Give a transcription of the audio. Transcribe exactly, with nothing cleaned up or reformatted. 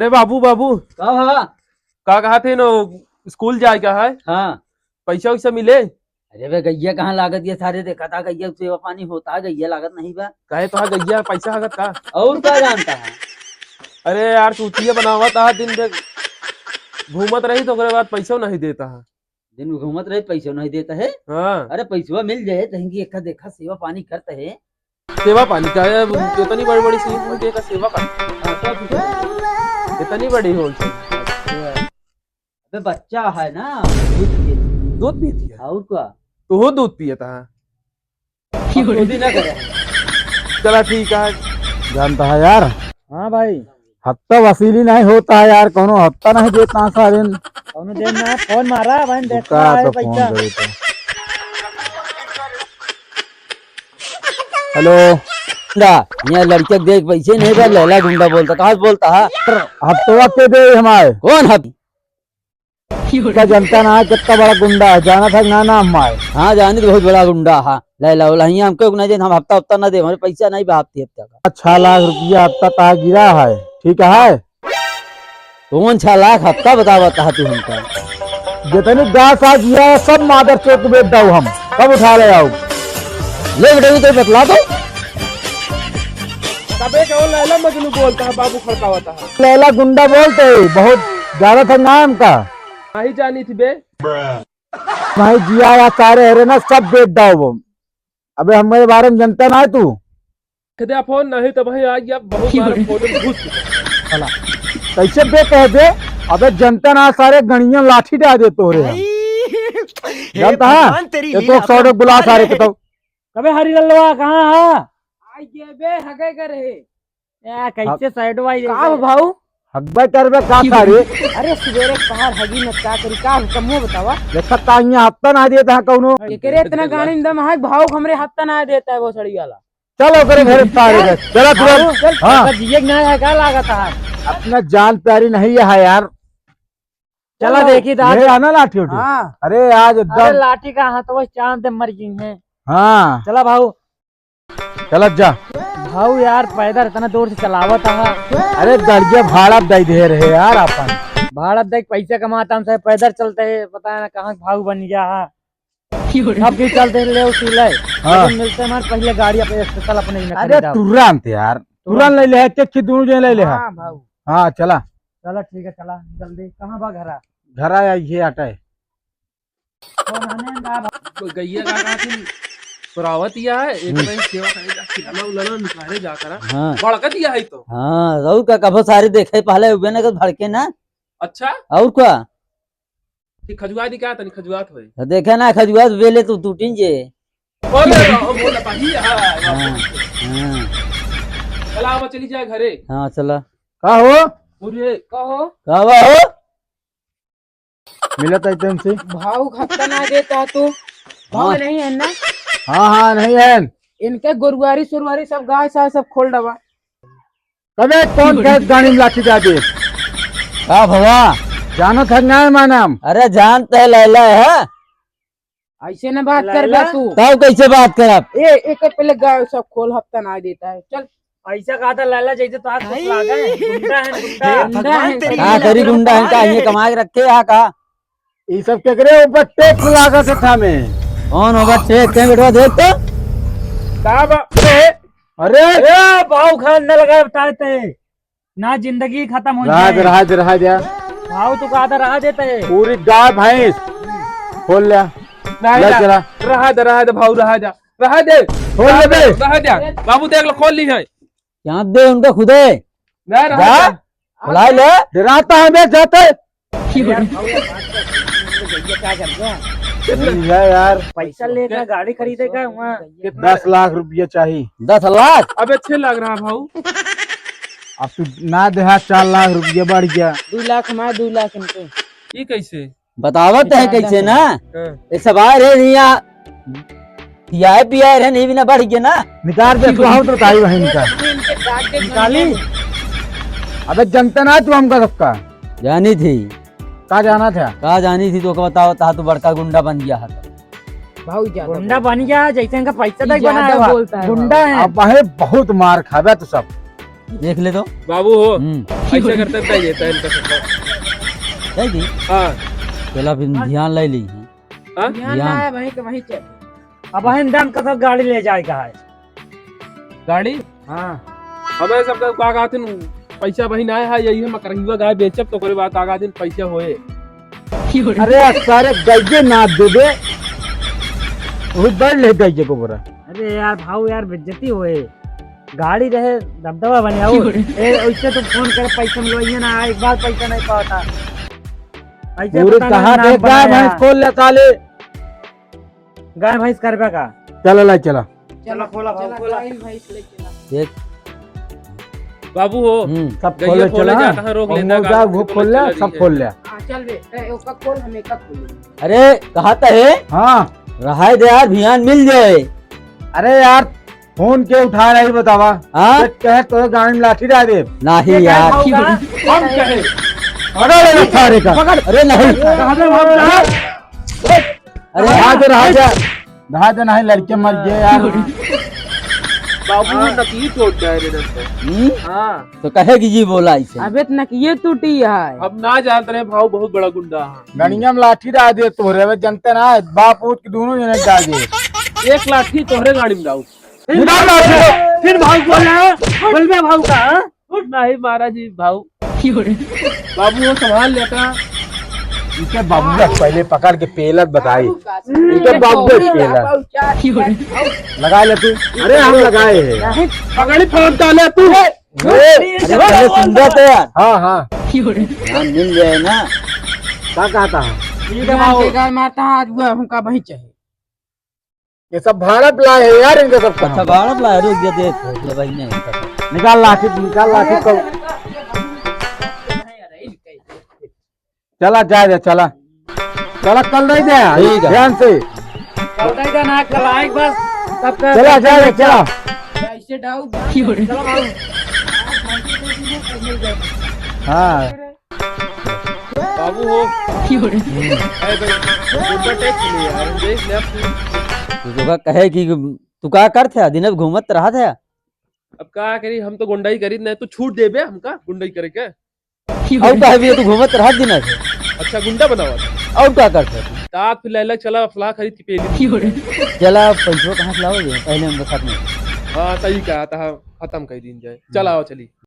अरे बाबू, बाबू। का भवा? का कहत है नो, स्कूल जाए का है? हाँ। पैसा वैसा मिले? अरे बे, गइया कहाँ लागत ये सारे, देखा था गइया सेवा पानी होता है, गइया लागत नहीं बा। कहे तो हाँ, गइया पैसा हगत का? और का जानता है? अरे यार, चूतिया बनावत है, दिन भर घूमत रही तो ओकरे बाद पैसा नहीं देता है। दिन में घूमत रहे, पैसा नहीं देता है। हाँ। अरे पैसवा मिल जाए, तहीं की एक देखा सेवा पानी करता है। सेवा पानी का है, अब इतनी बड़ी बड़ी चीज मुझे का सेवा पानी। हाँ, तो इतनी बड़ी हो। अबे बच्चा है ना, दूध पिए। दूध पीती है? और का? तू हो दूध पिए था? हम दूध ही ना करे। चला ठीक है। जानता है यार। हाँ भाई। हफ्ता वसूली नहीं होता है यार, कौनो हफ्ता नहीं देता है सारे। कौनो दिन ना फोन मारा, बहन देखता है फोन पैसा। करे तो। हेलो। गुंडा, ये लड़के के देख पैसे नहीं बा, लैला गुंडा बोलता, कहाँ से बोलता है? हफ्तवा के दे हमारे। कौन हफ-, का जनता ना है, कितना बड़ा गुंडा है, जाना था ना नाम हमारे। हाँ, जानी तो बहुत बड़ा गुंडा है, लैला वाला, हियाँ हमको ना दे, हम हफ्ता हफ्ता ना दे, हमारे पैसा नहीं बा हफ्ते हफ्ता का। छह लाख रुपया हफ्ता ता गिरा है, ठीक है? कौन छह लाख हफ्ता बतावत है तू हमका? जितनी गाय साथ जिया है, सब मादर चोद बेच दाऊ हम। कब उठा ले आओ? ले बेटा, ये तो बतला दो। तबे के वो लैला मजनू बोलता है, बाबू खड़कावता है। लैला गुंडा बोलते हैं, बहुत ज्यादा था नाम का। नहीं जानी थी बे। भाई जिया या सारे हरे ना, सब बेच दाऊ वो। अबे हमारे बारे में जनता ना है तू। दे फोन नहीं तो भाई आज अब बहुत बार फोन में घुस चुका। साला, कैसे बे कह दे? अबे जनता ना सारे गणिया लाठी डाल दे तोरे हम। हे जानता है? भगवान, तेरी एक लीला तो सौ अपरंपार बुला सारे है। के तो। अबे हरी लल्लवा कहाँ है? आई ये बे हगे कर है। या कैसे हाँ। साइड वाई का हो भाऊ? हगबे करबे का सारे? अरे सुबेरे पहाड़ हगी न का करी का हो कमो बतावा। देखा ताइया हफ्ता ना देता है कौनो। एकरे इतना गाड़ी में दम है भाऊ हमरे हफ्ता ना देता है वो सड़ी वाला। चल ओकरे घर सारे के। चला तुरंत। चल, हाँ। चल, जिए के ना है, का लागत है? अपना जान प्यारी नहीं है यार। चला चलो, देखी दादा। ले आना लाठी उठी। हाँ। अरे आज अरे एकदम। लाठी का हाथ वो चांद दे मर गई है। हाँ। चला भाऊ। चलत जा। भाऊ यार पैदल इतना दूर से चलावत है। अरे गड़िया भाड़ा दे दे रहे यार अपन। भाड़ा दे के पैसा कमाता हम सब पैदल चलते हैं, पता है ना कहाँ भाऊ बन गया है। अब भी चल दे ले उसी ले। हाँ। लेकिन मिलते हैं हमारे पहले गाड़ी अपने स्पेशल अपने ही में अरे खरीदा। तुरंत यार, तुरंत ले ले, एक एक दोनों जने ले ले। हाँ, भाऊ। हाँ, चला। चला, ठीक है, चला, जल्दी। कहाँ बा घरा? घरा आई है, आटा है। तो नाने ना भाऊ। गैया का कहा थी, सुरावत या है, एक हम्म। दिन सेवा करे जा, खिलाना उलाना निकाले जा करा। हाँ। भड़कत या है तो। हाँ, रहू का कभो सारे देखे पहले उबे ना कर भड़के ना। अच्छा? और का? कि खजुआ दी का तनी खजुआत होए। तो देखे ना खजुआ तो बेले तू टूटिन जे। अरे राम, बोला भाई, हाँ, हाँ। हाँ, हाँ। चला, अब चली जाए घरे। हाँ, चला। का हो? अरे, का हो? का बा हो? मिला था एकदम से। भाऊ खत्ता ना देता तू। भाऊ हाँ। नहीं है ना? हाँ, हाँ, नहीं है। इनके गोरुआरी सुरुआरी सब गाय सा सब खोल डबा। कबे कौन खेत गाड़ी में लाठी जा दे? का भवा? जानो था ना मानम। अरे जानते है लैला है। ऐसे ना बात कर बे तू। तब कैसे बात करब? ए, एक पहले गाय सब खोल हफ्ता ना देता है। चल। ऐसा कहा था लैला जैसे तो आज कुछ लागा है। गुंडा है, गुंडा। हे गुंडा भगवान है। तेरी का लीला करी गुंडा है, का अपरंपार ये है। कमा के रखे है का? ई सब केकरे ऊपर टैक्स लागत है थामे? कौन होगा टैक्स? कहीं बैठवा देख तो। का बा-, अरे, अरे! ए, बाऊ खान न लगा बताए ते। ना जिंदगी खत्म हो रहा जाए। दे, रहा दे, रहा दे। भाऊ तू कहा था रहा देते है। पूरी गाय भैंस खोल ले। रहा ले दे, चला। रहा दे, रहा दे भाऊ, रहा जा, रहा दे। खोल ले बे। रहा दे। बाबू देख लो, खोल ली है। यहाँ दे उनका खुदे। नहीं, रहा जा। दे। बुला ले। डराता है बे, जाते। अरे यार, भाऊ, यार, बात कर, ये क्या कर गया? नहीं है यार। पैसा लेकर गाड़ी खरीदेगा वहाँ। कितना? दस लाख रुपया चाहिए। दस लाख? अबे, छह लाख रहा भाऊ। अब तू ना देहा, चार लाख रुपया बढ़ गया। दो लाख हमारे, दो लाख इनके। ये कैसे? बतावत है ज्यादा कैसे ना? हाँ। ये सब आ रहे नहीं यहाँ। खियाए पियाए रहे, नहीं भी ना बढ़ गया ना। निकाल दे, तू हम तो ताई बहन का। निकाली। अबे जनता ना तू हमका सबका। जानी थी। का जाना था? का जानी थी तो का बताओ, ता तू बड़का गुंडा बन गया है। भाऊ ज्यादा गुंडा बोलता बन है। गया है, जैसे इनका पैसा ई तक ज्यादा बनाया हुआ। बोलता है गुंडा भाऊ। है। अब भाई बहुत मार खाबे तू सब। देख ले तो। बाबू हो। हम्म। ऐसे करते दे देता है इनका सबका। दे दी? हाँ। चला, फिर ध्यान ले ली। हाँ? ध्यान ध्यान। ना है, वहीं के वहीं चल। अब वहीं दाम का सब गाड़ी ले जाएगा है। गाड़ी? हाँ। हमें सब का, का कहतिन, पैसा वही ना है, यही हम करहिवा गाय बेचब तो ओकरे बाद का कहतिन पैसा होए। अरे सारे गइये ना देबे, वो बैठ ले गइये को बोरा। अरे यार भाऊ यार, बेइज्जती होए। गाड़ी रहे, दबदबा बने आओ। ए, ऐसे तो फोन कर, पैसा मिलवाइए ना, एक बार पैसा नहीं पाता। ऐसे पूरे पता नहीं कहाँ नाम देख गाय बनाया। भैंस खोल ले साले। गाय भैंस करबे का? चला ला चला। चला खोला भाऊ, चला, खोला। गाय भैंस ले चला। देख। बाबू हो, हम्म, सब गइया खोले खोले चला। जा, कहाँ रोक और लेता, मौजा गाड़ी वो से खोल ले, चला सब रही है। खोल ले। हाँ, चल बे, ए, ओका खोल, हम एका खोल। अरे, कहा तो है? हाँ। रहाई दे यार, भियान मिल जाए। अरे यार, फोन के उठा रही बतावा। हाँ? तो कहे तो गाड़ी में लाठी डाल दे। नहीं ये यार। कहे भाऊ का? हम कहे। पकड़ ले सारे का। पकड़। अरे नहीं। कहाँ पे भाऊ का? अरे रहा दे, रहा दे। रहा दे, नहीं लड़के मर गए यार। बाबू वो नकली चोट जाए रे दोस्तों। हम्म? हाँ। तो कहे कि जी बोला इसे। अबे तो नकिये टूटी है। हम ना जानते रहे भाऊ बहुत बड़ा गुंडा है। गणिया में लाठी डाल दे तोहरे, अबे जनते ना, बाप पूत के दोनों जने डाल दे। एक लाठी तोहरे गाड़ी में डाल। निकाल लाठी। फिर भाऊ बोला, बोल बे भाऊ का, हाँ? नहीं महाराज जी, भाऊ। बाबू वो संभाल लेता। इनके बाबू का पहले पकड़ के पेलत बताई। इनके बाबू का पेलत। लगा ले तू। अरे हम लगाए हैं। पकड़ी फोन डाले तू। ए, अरे पहले सुन जा तो यार। हाँ, हाँ। हाँ, मिल जाए ना। का कहता है? ठीक है भाऊ। गाय मारता है, आज वो हमका वही चाहिए। ये सब भाड़ा पे लाए हैं यार, इनका सब अच्छा, काम। भाड़ा पे लाए, रुक जा, देख, ये भाई नहीं। निकाल लाठी, निकाल लाठी को। चला, जाए दे, चला। चला, कल नहीं दे, ठीक है। ध्यान से। कल नहीं दे ना, कल आए बस। सबका चला, जाए दे, चला। ऐसे डाउ। चला, भाऊ। हाँ। बाबू हो। ए भाई, गुंडा टाइप की नहीं यार, देख ले अब तू। तू तो का कहे कि तू का करत है, दिन भर घूमत रहत है। अब का करी, हम तो गुंडाई करी, नहीं तो छूट देबे हमका गुंडाई करे के। और का है भी तू घूमत रहत दिन भर। अच्छा, गुंडा बनावा था। और का करत है तू? तात फिर लैला चला, फलाह खरीद के पेली। चला, पैसवा कहाँ से लाओगे? पहले हमको साथ में। हाँ, सही कहा था, खत्म कर दीन जाए। चला, आओ, चली।